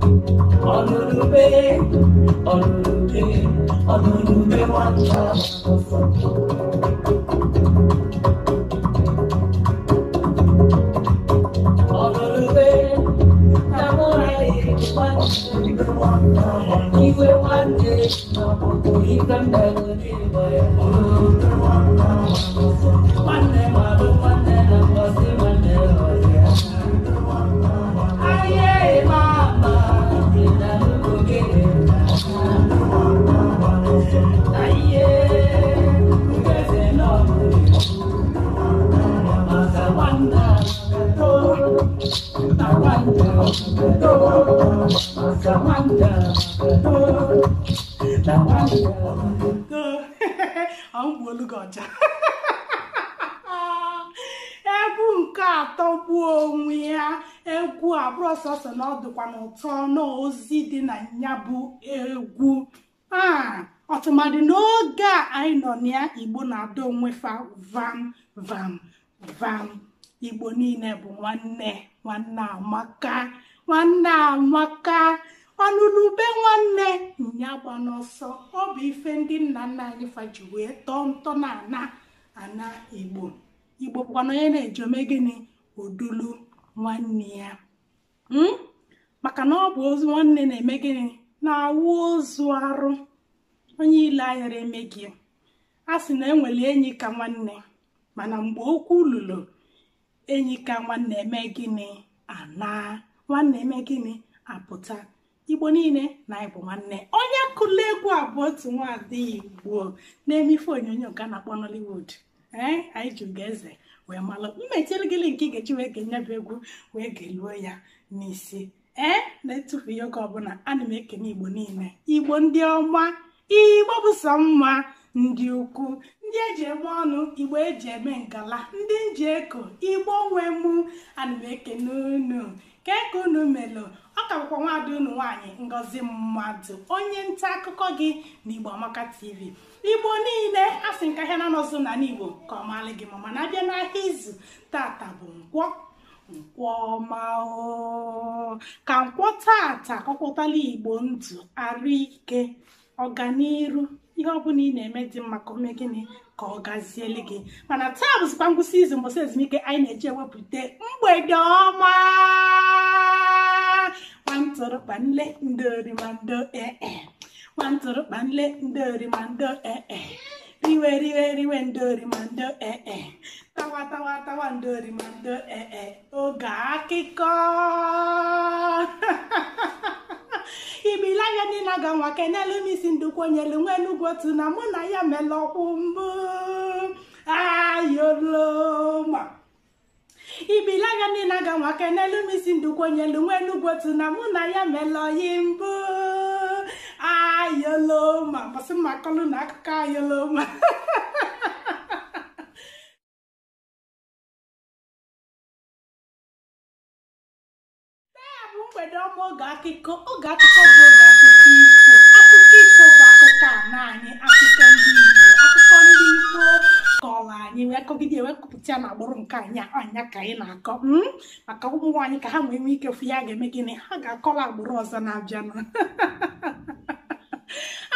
Ọnụrụbe, ọnụrụbe, ọnụrụbe nwanne ọsọ. Ọnụrụbe, na mụ na ya igwe nwanne n'ọpụpụ ife mmelụ n'ịgbọ ya. Nwanne malụ nwanne na mbọsị nwanne ọrịa. Ayé mama, ịna-anụgo gịnị? Ayé, ugeze n'ọbụ maka nwanne na nwanne maka nwanne na nwanne. Ọ mgbuolu gị ọja. Egwu nke atọ gbuo onwe ya. Egwu abụrụ sọsọ na ọ dịkwa n'ụtọ n'ozi dị na ya bụ egwu a, ọtụmadị n'oge a anyị nọ na ya. Igbo na-adọ onwe fa vam vam vam. Igbo niile bụ nwanne, nwanne amaka, nwanne amaka. Ọnụlube nwanne nya gba n'ọsọ. Ọ bụ ife ndị nna nna anyị fa ji wee tọọ ntọ na ana ana Igbo. Igbo bụkwa na onye na-eji ome gịnị odulu nwanne ya, maka na ọ bụ ozu nwanne na-eme gịnị na-awụ ozu arụ onye ile anyara eme gị. A sị na enwere enyi ka nwanne, mana mgbe okwu lụrụ enyi ka nwanne eme gịnị ana nwanne eme gịnị apụta. Igbo niile na anyị bụ nwanne. Onye kụlụ egwu a bụ otu nwaada Igbo na-eme ife onyonyo nke a na-akpọ Nollywood. Ee, anyị ji Ugoeze wee malụ. Mmechiri gị link ị ga-eji wee gee bụ egwu wee geluo ya n'isi. Ee, na-etufu ihe oge ọbụla. Ana m ekene Igbo niile, Igbo ndị ọma, Igbo bụ sọ mma, ndị ukwu, ndị eji eme ọnụ, Igbo eji eme ngala, ndị nji eko, Igbo nwe mụ. Ana m ekene unu ka ka unu melụ. Ọ ka bụkwa nwaada unu nwaanyị Ngozi Mmadụ, onye nta akụkọ gị na Igbo Amaka TV. Igbo niile, a sị nka ahịa na-anọzụ n'ala Igbo ka ọ maalị gị ma na-abịa n'ahịa izu. Tata bụ nkwọ, nkwọ ọma o. Ka nkwọ tata kọkwụtala Igbo ndụ, arụ ike, ọganiru, ihe ọbụla ị na-eme dị mma ka o mee gịnị ka ọ gaziele gị. Mana taa bụzikwa ngwụsị izu, mbọsị ezumike anyị na-eji ewepụta mgbede ọma. Nwantụrụkpanle ndorimando ee, nwantụrụkpanle ndorimando ee, riwe riwe riwe ndorimando ee, tawa tawa tawa ndorimando ee. Oge akụkọ ibilanya niile aga nwa kenelu m isi ndukwu onyelu nwe enugwu otu na mụ na ya mele ọkwụ mbụ ayoloma. Ibilanya niile aga nwa kenelu m isi ndukwu onyelu nwe enugwu otu na mụ na ya mele oyi mbụ ayoloma. Mbọsị mma akọlụ na akụkọ ayoloma. Mgbede ọma, oge akụkọ. Oge akụkọ bụ oge akụkọ ifo. Akụkọ ifo bụ akụkọ ana anyị, akụkọ ndị Igbo, akụkọ ndị Igbo kọrọ anyị wee kọgide wee kọpụta ya na agbụrụ nke anyị anya ka anyị na-akọ maka ụmụ nwaanyị ka ha nwee nwee ike fụ ya ga-eme gịnị ha ga-akọrọ agbụrụ ọzọ na-abịanụ.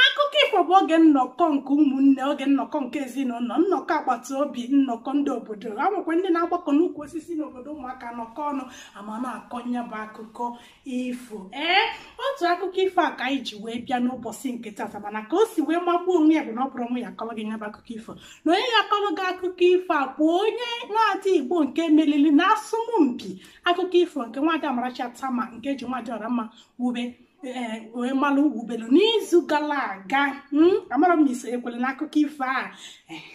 Akụkọ ifo bụ oge nnọkọ nke ụmụnne, oge nnọkọ nke ezinụlọ, nnọkọ agbata obi, nnọkọ ndị obodo. Ha nwekwa ndị na-agbakọ n'ukwu osisi n'obodo, ụmụaka nọkọ ọnụ ama na-akọ nya bụ akụkọ ifo. Ee, otu akụkọ ifo a ka anyị ji wee bịa n'ụbọchị nke tata, mana ka o si wee magbuo onwe ya bụ na ọ bụrụ onwe ya akọrọ gị nya bụ akụkọ ifo, na onye ga-akọrọ gị akụkọ ifo a bụ onye nwaada Igbo nke meriri na asọmpi akụkọ ifo nke nwaada Amarachi Atama nke ji nwaada Ọramma wube wee malụ wubelu n'izu gara aga. Amara m iso ekwele n'akụkọ ifo a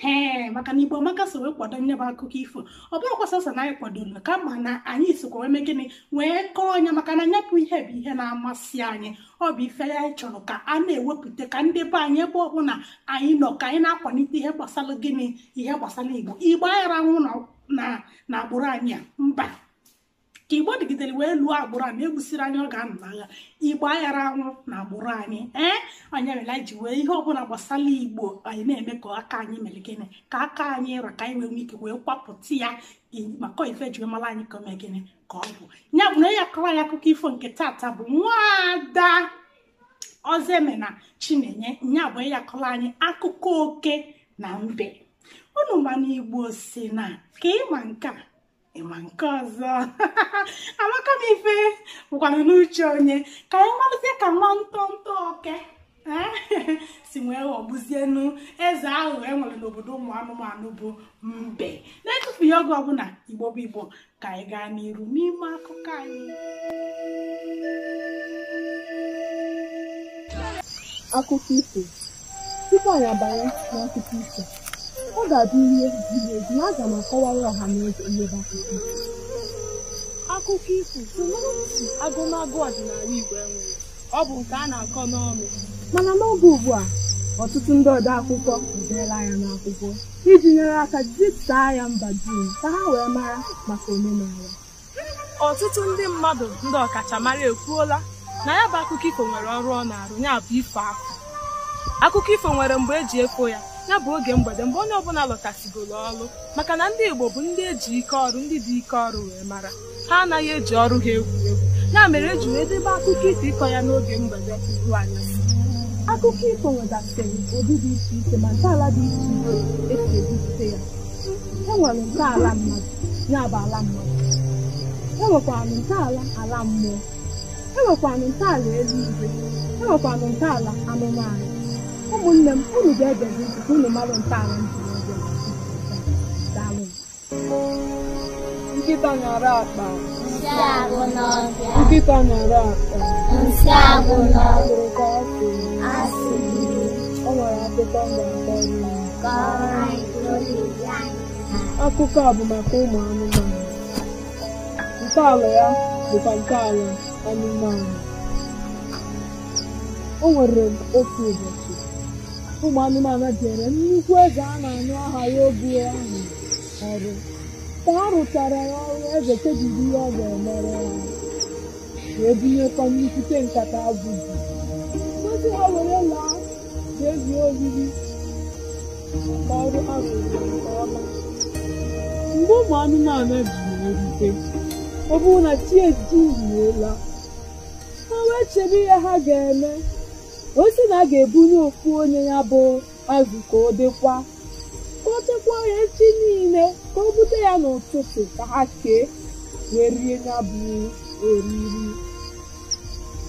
ee, maka na Igbo Amaka so wee kwado nye bụ akụkọ ifo. Ọ bụrụkwa sọsọ na anyị kwadoro, kama na anyị sokwa wee mee gịnị wee kọọ ọnya, maka na nyapụ ihe bụ ihe na-amasị anyị. Ọ bụ ife anyị chọrọ ka a na-ewepụta ka ndị be anyị ebe ọbụla anyị nọ ka anyị na-akwalite ihe gbasara gịnị, ihe gbasara Igbo. Igbo aghara anwụ na agbụrụ anyị a, mba. Ka Igbo dịgidere wee lụọ agbụrụ a na-egbusiri anyị oge anọ n'agha. Igbo aghara anwụ na agbụrụ anyị. Ee, onye mere anyị ji wee ihe ọbụla gbasara Igbo anyị na-eme ka aka anyị mere gịnị, ka aka anyị ra, ka anyị wee nwee ike wee kwapụta ya maka ife ji mara anyị ka o mee gịnị ka ọ bụ. Ya bụ na ya kọrọ ya akụkọ ifo nke tata bụ nwaada Ozemena Chinenye. Nya bụ ya kọrọ anyị akụkọ oke na mbe. Unu ma na Igbo si na ka ịma nke a ịma nke ọzọ. Amaka m ife bụkwanụ n'uche onye ka anyị malụzie ka nwa ntọntọ oke si wee ghọgbuzienu eze aghụghọ e nwere n'obodo ụmụ anụmanụ bụ mbe. Na-etufughị oge ọbụla, Igbo bụ Igbo, ka anyị gaa n'iru n'ime akụkọ anyị. Akụkọ ifo. Tupu anyị abanye n'akụkọ ifo, ọ ga-abụ ihe ziri ezi na aga m akọwara ọha na eze ihe bụ akụkọ ifo. Akụkọ ifo so n'otu agụmagụ ọdịnala Igbo enwere. Ọ bụ nke a na-akọ n'ọnụ. Mana n'oge ugbu a, ọtụtụ ndị ode akwụkwọ edeela ya n'akwụkwọ iji nyere aka zisaa ya mba dum ka ha wee mara maka omenala. Ọtụtụ ndị mmadụ ndị ọkachamara ekwuola na ya bụ akụkọ ifo nwere ọrụ ọ na-arụ, ya bụ ifo afọ. Akụkọ ifo nwere mgbe eji efo ya, ya bụ oge mgbede mgbe onye ọbụla lọtasịgoro ọrụ, maka na ndị Igbo bụ ndị eji ike ọrụ, ndị dị ike ọrụ wee mara. Ha anaghị eji ọrụ ha egwu egwu. Ya mere eji wee debe akụkọ ifo ịkọ ya n'oge mgbede ruo anyasị. Akụkọ ifo nwegasịrị ụdị dị iche iche ma ntọala dị iche iche esi ebupụta ya. E nwere ntọala mmadụ, ya bụ ala mmadụ. E nwekwara ntọala ala mmụọ. E nwekwara ntọala eluigwe. E nwekwara ntọala anụmanụ. Ụmụnne m, unu ga-egezi ntị ka unu mara ntọala ndị ọzọ. Daalụ. Nkịta nyara akpa. Nsị agwụ n'ọhịa. Nkịta nyara akpa. Nsị agwụ n'ọhịa. Ka ọ sị. Asị. O nwere akụkọ m ga-akọrọ unu. Kọrọ anyị ka obi dị anyị mma. Akụkọ a bụ maka ụmụ anụmanụ. Ntọala ya bụkwa ntọala anụmanụ. O nwere otu ụbọchị, ụmụ anụmanụ jere nnukwu eze a na-anụ aha ya obu ahụ ọrụ. Ka ha rụchara ya ọrụ, eze chebiri ihe ọ ga-emere ya, wee bunyekwa nnukwute nkata azụ ji. Gosi ha were laa jee zie oriri maka ọrụ ha rụrụ nke ọma. Mgbe ụmụ anụmanụ ji erute, ọ bụrụ na chi ejiriela, ha wee chebe ihe ha ga-eme. O si na a ga-ebunye ofu onye ya bụ azụ ka ọ dịkwa, ka o chekwaa ya echi niile, ka o bute ya n'ụtụtụ ka ha kee wee rie ya bụ oriri.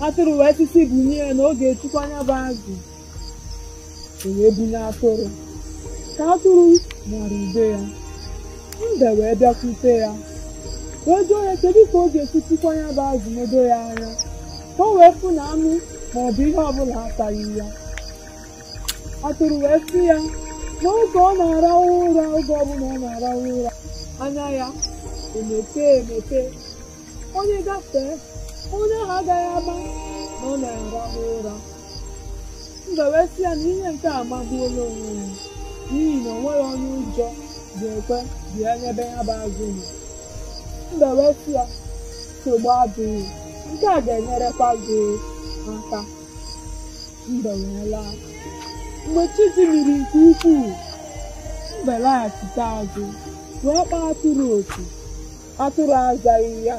Atụrụ wee sisi bunye ya na ọ ga-echukwa ya bụ azụ. O wee bunye atụrụ. Ka atụrụ nara ube ya, mbe wee bịakwute ya, wee jụọ ya kedu ka ọ ga-esi chukwa ya bụ azụ medo ya anya, ka o wee fụ na anụ ma ọ bụ ihe ọbụla ataghị ya. Atụrụ wee sị ya n'oge ọ na-arahụ ụra, oge ọbụla ọ na-arahụ ụra, anya ya emepe emepe, onye gafee onye ahụ agaghị ama na ọ na-arahụ ụra. Mbe wee sị ya na ihe nke a amagbuola onwe ya, n'ihi na o nweghị onye ụjọ ga-ekwe bịa n'ebe ya bụ azụ nọ. Mbe wee sị ya nsogbu adịghị, nke a ga-enyerekwa gị aka. Mbe wee laa. Mgbe chi jimiri nke ukwuu, mbe laghachite azụ wee kpaa atụrụ oku. Atụrụ azaghị ya.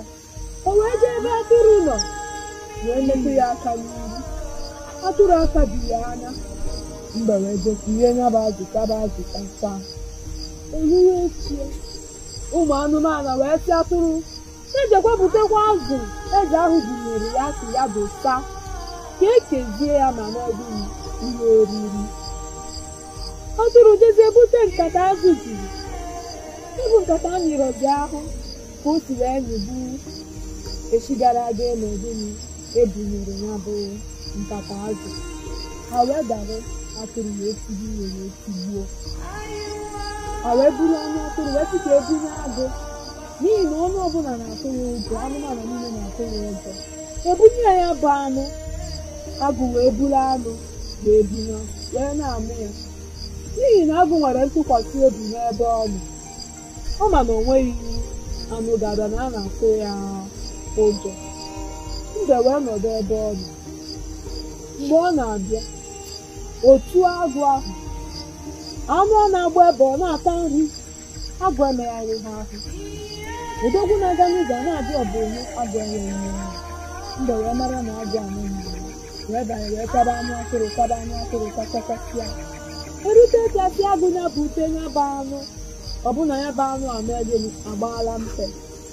O wee jee ebe atụrụ nọ wee metụ ya aka n'ihu. Atụrụ asabighị anya. Mbe wee jekwurie ya bụ azụ taba azụ taa. Ehihie echie, ụmụ anụmanụ wee sị atụrụ ejekwa butekwa azụ eze ahụ bunyere ya si ya dosa ka ekezie ya ma n'ọdụ ihe oriri. Atụrụ jezie bute nkata azụ juru. Ịbụ nkata anyịrọzi ahụ ka o si wee nyegbu echi gara aga n'ọdịni ebunyere ya bụ nkata azụ. Ha wee dara atụrụ wee tigbuo ya wee tigbuo. Ha wee buru anụ atụrụ wee sị ka ebunye agụ, n'ihi na ọnụ ọbụla na-atụ ya ụjọ, anụmanụ niile na-atụ ya ụjọ. Ebunye ya bụ anụ, agụ wee buru anụ wee bunye wee na-amụ ya, n'ihi na agụ nwere ntụkwasị obi n'ebe ọ nọ. Ọ ma na o nweghị Anụ ga-abịa na a na-atụ ya ụjọ. Mbe wee nọdụ ebe ọ nọ. Mgbe ọ na-abịa, otu agụ ahụ, anụ ọ na-agba ebe ọ na-ata nri, agụ emegharị ha ahụ. Odogwu na-aga n'ụzọ na-abịa ọbụ onye agụ enweghị ya. Mbe wee mara na agụ anụghị ya. Wee banye wee taba anụ atụrụ taba anụ atụrụ tachachasịa. Erute chasị agụ ya bụ ute ya bụ anụ. Ọbụna ya bụ anụ amaghị agbaala mpe.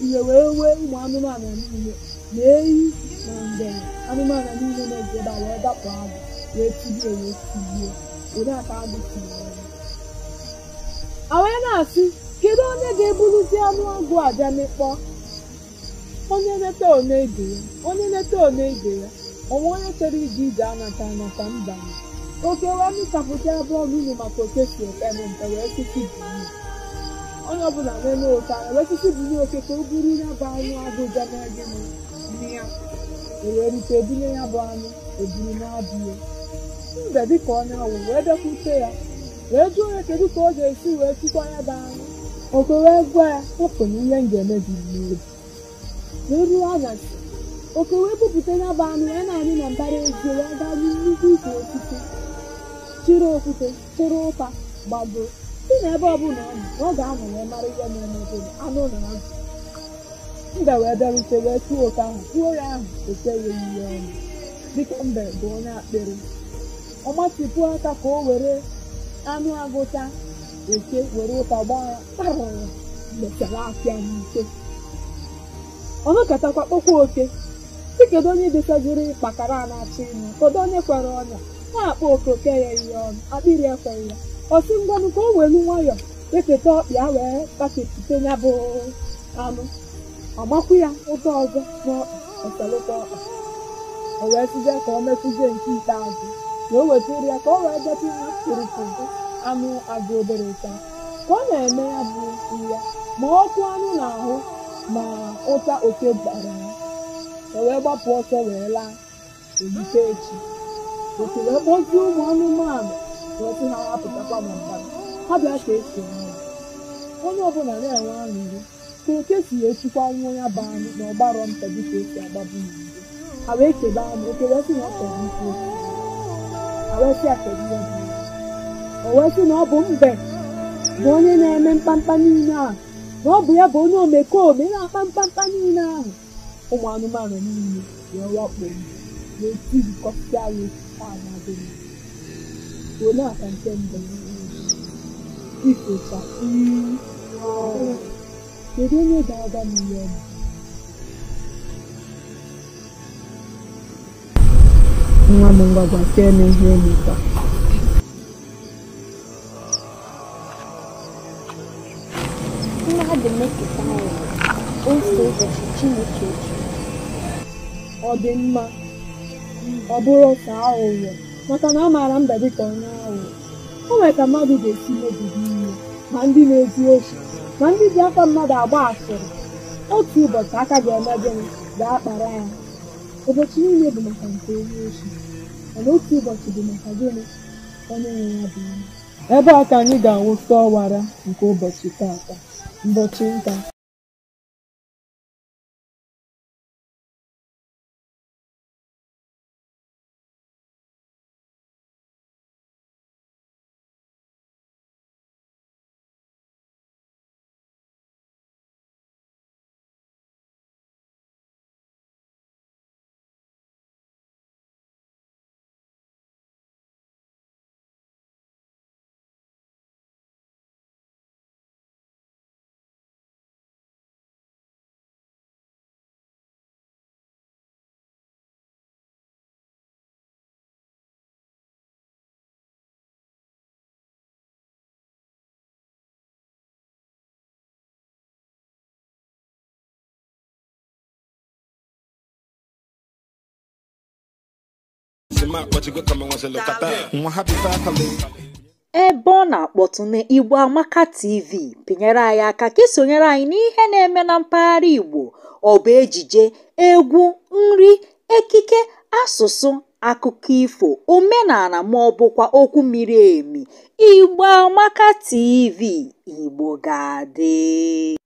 Ihe wee wee ụmụ anụmanụ niile na ehi na ngwere anụmanụ niile na-eji ebe a wee dapụ agụ wee tigbuo wee tigbuo. Onye aka agụ tigburu ya. A wee na-asị, kedu onye ga-eburuzi anụ agụ a bịa mịkpọ? Onye neta one ibe ya, onye neta one ibe ya, onwe onye chọrọ ije ije anata anata mba. Oke wee mịchapụta abụọ n'ụlọ maka oke si epe mpe wee sisi bunye. Onye ọbụla na-eme oke anya wee sisi bunye oke ka o buru ya bụ anụ agụ bịa mee gịnị ya. E wee rute ebunye ya bụ anụ eburu na-abịa. Mbe dịka onye awụ wee bịakwute ya wee jụọ ya kedu ka ọ ga-esi wee chịkwa ya bụ anụ. Oke wee gwa ya hapụ na ihe m ga-eme dị m n'obi. Wee ruo anyasị, oke wee bupụta ya bụ anụ wee na-anị na mbara ezi wee gaa nnukwu ukwu osisi, chịrị okwute chịrị ụta gbago si na ebe ọbụla ọ nọ na ọ ga-anọ wee mara ihe na-eme gịnị anụ na azụ. Mbe wee bịarute wee tụọ oke ahụ tụọ ya ahụ oke ya ihe ọnụ. Dịka mbe bụ onye akpịrị, ọ matịpụ aka ka o were anụ agụta oke were ụta gbaa ya kparara mechara afịa n'ike. Ọ nọkatakwa kpọkwa oke sị kedu onye dosaziri kpakara a na-achọ ịnụ, kedu onye kwere ọnya na-akpọ oke oke ya ihe ọnụ, akpịrị ekweghị ya. Ọ sị ngwanụ ka o welu nwayọọ wepụta ọkpịa wee kpachapụte ya bụ anụ. Ọ makwu ya ụta ọzọ n'ọkpa, ọselụkwa ọkpa. O wee sịzie ka ọ metụzie nke ikpeazụ na o wetara ya ka ọ wee depụ ya kpụrụkpụrụ anụ agụ obere ụta. Ka ọ na-eme ya bụ ihe ma ọkụ anụ na-ahụ ma ụta oke gbara ya. O wee gbapụ ọsọ wee laa erute echi. Oke wee kpọzie ụmụ anụmanụ wee sị ha apụtakwa na mbara ha bịa ka esi eme ya. Onye ọbụla na-enwe aṅụrị ka oke si echukwa nwa ya bụ anụ na ọgbarọ nta dịka esi agbabụ n'iro. Ha wee kebe anụ, oke wee sị na ọ chọrọ ikwu okwu. Ha wee sị ya kedu ihe bụ ya. O wee sị na ọ bụ mbe bụ onye na-eme mkpamkpa niile a, na ọ bụ ya bụ onye omekome na-akpa mkpamkpa niile ahụ. Ụmụ anụmanụ niile wee wakpo mbe wee tirikọsịa ya osisi a na-adịghị. Olee aka nke mbe ifocha kedu onye ga-aga n'ihe ọ mere? Nwa m ngwa gwa m ihe ịmụta. Mmadụ meketa ụwa otu ụbọchị Chineke jụrụ. Ọ dị mma ọ bụrụ ka aghụghọ maka na a maara mbe dịka onye aghụghọ. O nwere ka mmadụ ga-esi mebibi ihe ma ndị na-ezu ohi ma ndị ji aka mmadụ agba asịrị. Otu ụbọchị aka ga-eme gịnị ga-akpara ya. Ụbọchị niile bụ maka nke onye ohi, mana otu ụbọchị bụ maka gịnị onye nwe ya bụ ihe. Ebe a ka anyị ga-awụsa ọwara nke ụbọchị taata. Ụbọchị nta. Ebe ọ na-akpọtụ na Igbo Amaka TV, pinyere anyị aka ka isonyere anyị n'ihe na-eme na mpaghara Igbo. Ọ bụ ejije, egwu, nri, ekike, asụsụ, akụkọ ifo, omenala ma ọ bụkwa okwu miri emi. Igbo Amaka TV, Igbo ga-adị.